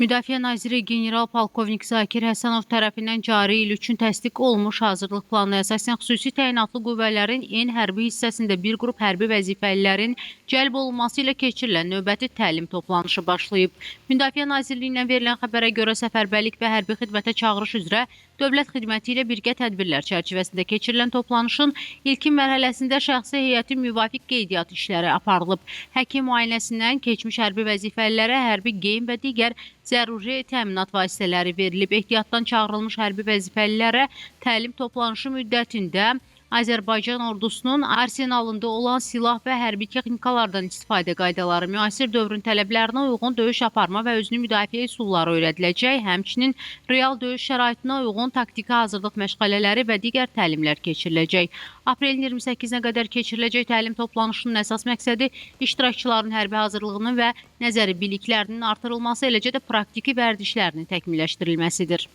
Müdafiə naziri general-polkovnik Zakir Həsənov tərəfindən cari il üçün təsdiq olunmuş hazırlıq planına əsasən xüsusi təyinatlı qüvvələrin en hərbi hissəsində bir qrup hərbi vəzifəlilərin cəlb olunması ilə keçirilən növbəti təlim toplanışı başlayıb. Müdafiə Nazirliyindən verilən xəbərə görə səfərbərlik və hərbi xidmətə çağırış üzrə dövlət xidməti ilə birgə tədbirlər çərçivəsində keçirilən toplanışın ilkin mərhələsində şəxsi heyətin müvafiq qeydiyyat işləri aparılıb. Həkim müayinəsindən keçmiş hərbi vəzifəlilərə hərbi geyim və digər zəruri təminat vasitələri verilib. Ehtiyatdan çağırılmış hərbi vəzifəlilərə təlim toplanışı müddətində Azərbaycan ordusunun arsenalında olan silah və hərbi texnikalardan istifadə qaydaları, müasir dövrün tələblərinə uyğun döyüş aparma və özünü müdafiə üsulları öyrədiləcək. Həmçinin real döyüş şəraitinə uyğun taktiki hazırlıq məşğələləri və digər təlimlər keçiriləcək. Aprelin 28-nə qədər keçiriləcək təlim toplanışının əsas məqsədi iştirakçıların hərbi hazırlığının və nəzəri biliklərinin artırılması, eləcə də praktiki vərdişlərinin təkmilləşdirilməsidir.